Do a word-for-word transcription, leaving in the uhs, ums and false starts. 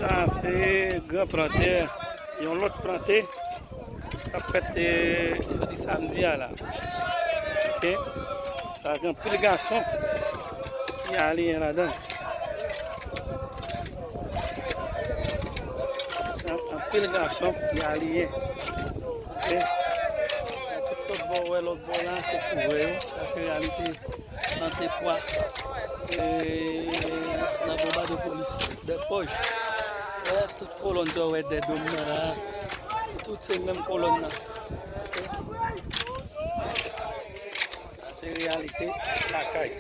Sa se gran plante, yon lòt plante k ap fèt, eh, jodi samdi a la. Ok? Sa gen anpil gason ki aliyen ladan. Gen anpil gason ki aliyen. Ok? Tout lòt bò, wè lòt bò la, se kouvre yo. Sa se reyalite plante pwa, eh, nan Bonbadopolis, Bèfòj. Wè, tout kolòn sa w wè dèyè do m nan la, tout se menm kolòn nan. Sa se reyalite lakay.